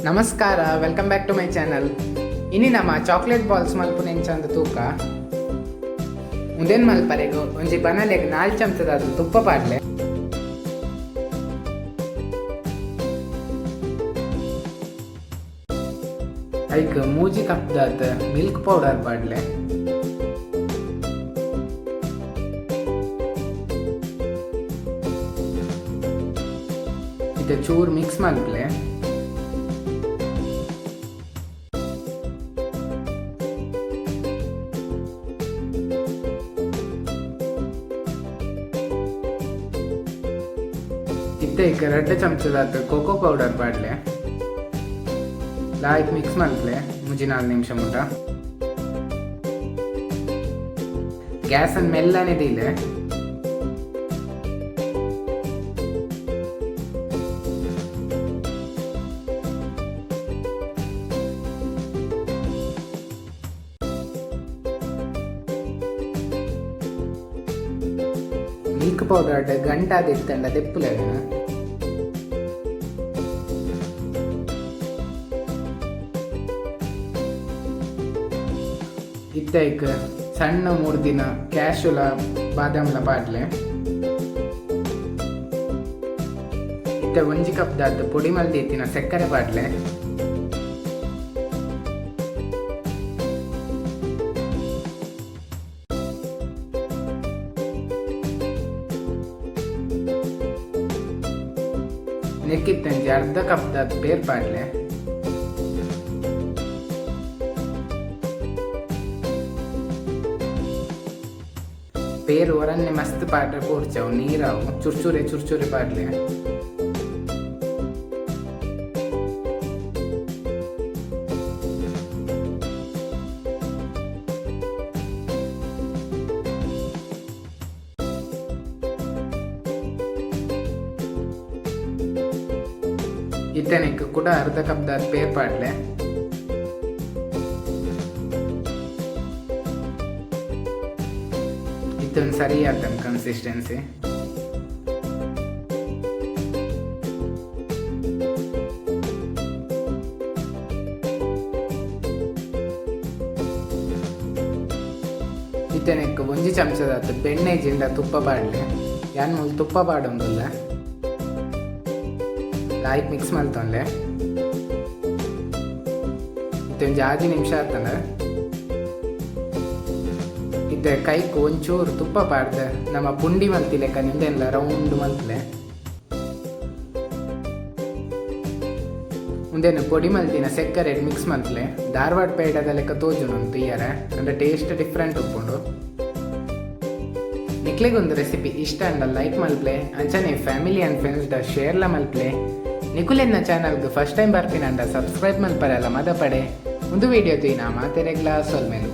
ನಮಸ್ಕಾರ, welcome back to my channel. ಇನಿ ನಮ್ಮ ಚಾಕ್ಲೇಟ್ ಬಾಲ್ಸ್ ಮಲ್ಪುನ ಎಂಚಂದು ತೂಕ. ಉಂದೆನ್ ಮಲ್ಪರೆಗು ಒಂಜಿ ಬನಲೆಗ್ 4 ಚಮಚದಾದ್ ತುಪ್ಪ ಪಾಡ್ಲೆ. ಐಕ್ 3 ಕಪ್ ದಾತ್ ಮಿಲ್ಕ್ ಪೌಡರ್ ಪಾಡ್ಲೆ. ಇತ್ತೆ ಚೂರು ಮಿಕ್ಸ್ ಮಲ್ಪಲೆ. ಇತ್ತೆ ಐಕ್ 2 ಚಮಚದಾತ್ ಕೋಕೋ ಪೌಡರ್ ಪಾಡ್ಲೆ. ಲಾಯ್ಕ್ ಮಿಕ್ಸ್ ಮಲ್ಪಲೆ 3-4 ನಿಮಿಷ ಮುಟ. ಗ್ಯಾಸ್ ಅನ್ನು ಮೆಲ್ಲನೆ ದೀಲೆ. Milk powder ಗಂಟಾದಿತ್ತಂಡ ದೆಪ್ಪುಲೆಗನ. ಇತ್ತೆ ಐಕ್ ಸಣ್ಣ ಮೂರ್ದಿನ ಕ್ಯಾಶುಲ ಬಾದಾಮ್ಲ ಪಾಡ್ಲೆ. ಇತ್ತೆ 1 ಕಪ್ ದಾತ್ ಪೊಡಿ ಮಲ್ದಿತ್ತಿನ ಸಕ್ಕರೆ ಪಾಡ್ಲೆ. ನೆಕ್ಕಿತ್ತಂಜಿ ಅರ್ಧ ಕಪ್ ದಾತ್ ಪೇರ್ ಪಾಡ್ಲೆ. ಪೇರು ಒರನ್ನೆ ಮಸ್ತ್ ಪಾಡ್ರೆ ಪೋಡ್ಚವು ನೀರಾವು ಚುರ್ಚುರೆ ಚುರ್ಚುರೆ ಪಾಡ್ಲೆ. ಇತ್ತೆ ನೆಕ್ಕ್ ಕುಡ ಅರ್ಧ ಕಪ್ ದಾತ್ ಪೇರ್ ಪಾಡ್ಲೆ. ಇತ್ತೆ ಒಂಜಿ ಸರಿ ಆತಂಡ್ ಕನ್ಸಿಸ್ಟೆನ್ಸಿ. ಇತ್ತೆ ನೆಕ್ಕ್ 1 ಚಮಚದಾತ್ ಬೆಣ್ಣೆ ಜಿಂಡ ತುಪ್ಪ ಪಾಡ್ಲೆ. ಯಾನ್ ಮೂಲು ತುಪ್ಪ ಪಾಡೊಂದುಲ್ಲೆ. ಲಾಯ್ಕ್ ಮಿಕ್ಸ್ ಮಲ್ತೊನ್ಲೆ. ಇತ್ತೆ ಒಂಜಿ 6 ನಿಮಿಷ ಆತಂಡ್. ಇತ್ತೆ ಕೈಕ್ ಒಂಚೂರು ತುಪ್ಪ ಪಾಡ್ದ್ ನಮ್ಮ ಪುಂಡಿ ಮಲ್ತಿಲೆಕ್ಕ ಉಂದೆನ್ಲ ರೌಂಡ್ ಮಲ್ಪಲೆ. ಉಂದೆನ್ ಪೊಡಿ ಮಲ್ತಿನ ಸಕ್ಕರೆ ಮಿಕ್ಸ್ ಮಲ್ಪಲೆ. ಧಾರವಾಡ ಪೇಡದ ಲೆಕ್ಕ ತೋಜುಂಡು ತೂಯರೆ, ಅಂಡ ಟೇಸ್ಟ್ ಡಿಫ್ರೆಂಟ್ ಉಪ್ಪುಂಡು. ನಿಕ್ಲೆಗೊಂದು ರೆಸಿಪಿ ಇಷ್ಟ ಅಂಡ ಲೈಕ್ ಮಲ್ಪಲೆ, ಅಂಚನೆ ಫ್ಯಾಮಿಲಿ ಅಂಡ್ ಫ್ರೆಂಡ್ಸ್ ಡ ಶೇರ್ಲ ಮಲ್ಪಲೆ. ನಿಕುಲೆನ್ನ ಚಾನಲ್ಗೆ ಫಸ್ಟ್ ಟೈಮ್ ಬರ್ಪಿನಂಡ ಸಬ್ಸ್ಕ್ರೈಬ್ ಮಲ್ಪರೆಲ್ಲ ಮದಪಡೆ. ಒಂದು ವಿಡಿಯೋ ತೂಯಿನ ಮಾತೆರೆಗ್ಲಾ ಸೊಲ್ಮೆಲು.